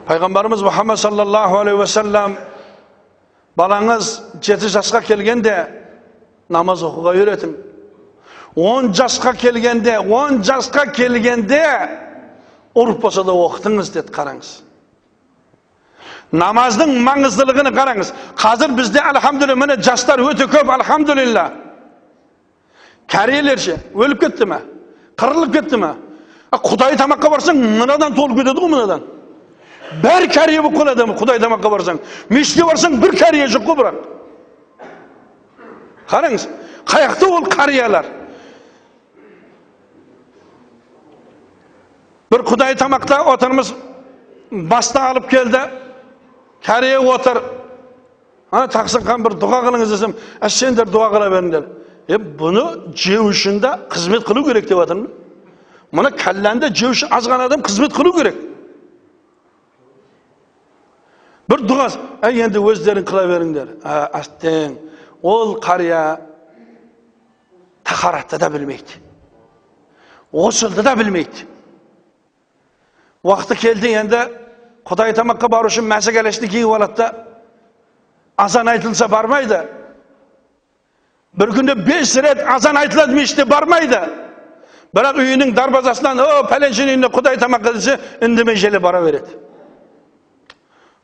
Пайғамбарымыз Мұхаммад саллаллаху алейхи уассалам, балаңыз 7 жасқа келгенде намаз оқуға үйретің. 10 жасқа келгенде, 10 жасқа келгенде ұрып болса да оқытыңыз деді. Қараңыз. Намаздың маңыздылығын қараңыз. Қазір бізде альхамдулилля, міне жастар өте көп, альхамдулилля. Кәрелер ше, өліп кетті ме? Қырылып кетті ме? Құдай тамаққа барсаң, мынадан толып кетеді ғой, мынадан. Бәрі кәрие болып қалады, құдай тамаққа барсаң. Мешітке барсаң, бір кәрие жоқ қой бірақ. Қараңыз, қаяқта ол қариялар? Бір құдай тамақта отырмыз, баста алып келді, кәрие отыр. Тақсыр хан, бір дұға қылыңыз десем, сендер дұға қыла беріңдер. Бұны жеу үшін де қызмет қылу керек деп жатырмын. Мұны кәлләнді жеу үшін аз ғана адам қызмет қылу керек. Бір дұға, енді өздерің қыла беріңдер. Әттең, ол қария тахаратты да білмейді, ғұсылды да білмейді. Уақыты келді, енді құдай тамаққа бару үшін мәсі кәлешті киіп алады да, азан айтылса бармайды. Бір күнде 5 рет азан айтылады, мешітте бармайды. Бірақ үйінің дарбазасынан, о, пәленшенің үйіне құдай тамаққа десе, үндемей желе бара береді.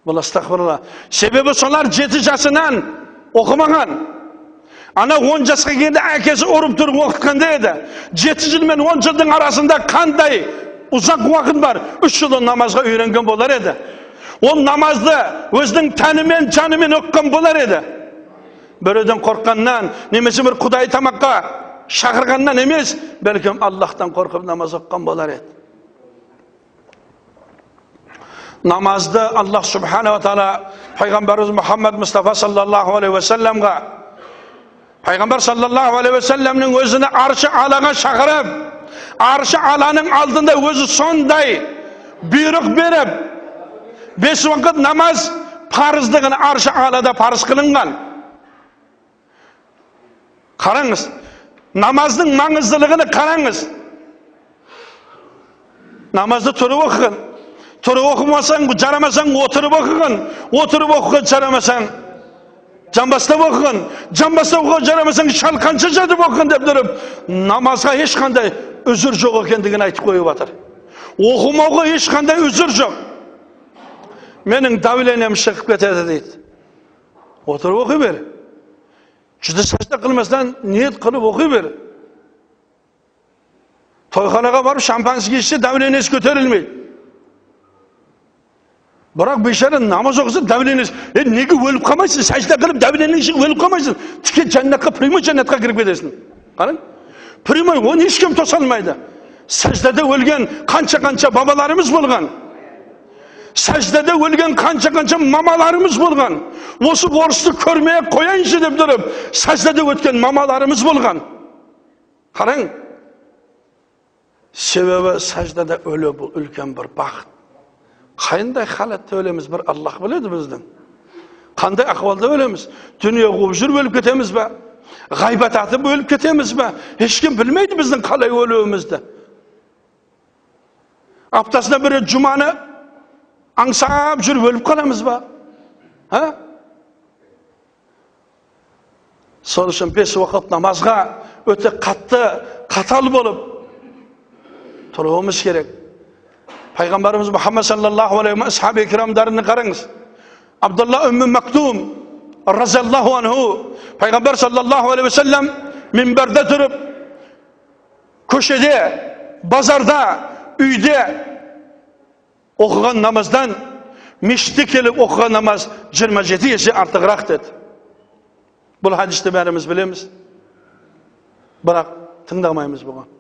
Бұл астағфирулла. Себебі солар 7 жасынан оқымаған. Ана 10 жасқа келгенде әкесі ұрып тұрып оқытқанда еді. 7 жыл мен 10 жылдың арасында қандай ұзақ уақыт бар? 3 жыл намазға үйренген болар еді. Ол намазды өзінің тәнімен, жанымен оқыған болар еді. Біреуден қорыққаннан, немесе бір құдай тамаққа шақырғаннан емес, бәлкім Аллахтан қорқып намаз оқыған болар еді. Намазды Аллах субханала тағала пайғамбарымыз Мұхаммад Мұстафа саллаллаху алейхи уассаламға, пайғамбар саллаллаху алейхи уассаламның өзіні аршы алаға шақырып, аршы аланың алдында өзі сондай бұйрық беріп, 5 уақыт намаз парыздығын аршы алада парыз қылынған. Қараңыз, намаздың маңыздылығын қараңыз. Намазды тұрып оқыған, тұрып оқымасаң, жарамасаң, отырып оқыған, отырып оқуға жарамасаң, жамбастап оқыған, жамбастап оқуға жарамасаң, шалқанша жатып оқыған деп тұрып, намазға ешқандай үзір жоқ екендігін айтып қойып жатыр. Оқымауға ешқандай үзір жоқ. Менің давлением шығып кетеді дейді. Отырып оқи бер. Жүзді сажда қылмастан ниет қылып оқи бер. Тойханаға барып шампанский ішсе давлениесі көтерілмейді. Бірақ бейшара намаз оқыса давлениесі, неге өліп қалмайсың? Сажда қылып давлениең шығып өліп қалмайсың. Тіке жәннатқа, прямой жәннатқа кіріп кетесің. Қараң, прямой, оны ешкім тоса алмайды. Саждада өлген қанша-қанша бабаларымыз болған. Саждада өлген қанша-қанша мамаларымыз болған. Осы орысты көрмей қояйыншы деп тұрып, саждада өткен мамаларымыз болған. Қараң, себебі саждада өлу бұл үлкен бір бақыт. Қандай халатта өлеміз, бір Аллах біледі біздің. Қандай ахуалда өлеміз? Дүние қуып жүріп өліп кетеміз бе? Ғайбат атып өліп кетеміз бе? Ешкім білмейді біздің қалай өлуімізді. Аптасына бір рет жұманы аңсап жүріп өліп қаламыз ба? Сол үшін 5 уақыт намазға өте қатты, қатал болып тұруымыз керек. Пайғамбарымыз Мұхаммад саллаллаху алейхи ва асхабы кирамдарына қараңыз. Абдулла үммі Мактум разиаллаху анху, пайғамбар саллаллаху алейхи уассалам мінберде тұрып, көшеде, базарда, үйде оқыған намаздан мешітте келіп оқыған намаз 27 есе артығырақ деді. Бұл хадисті бәріміз білеміз, бірақ тыңдамаймыз бұған.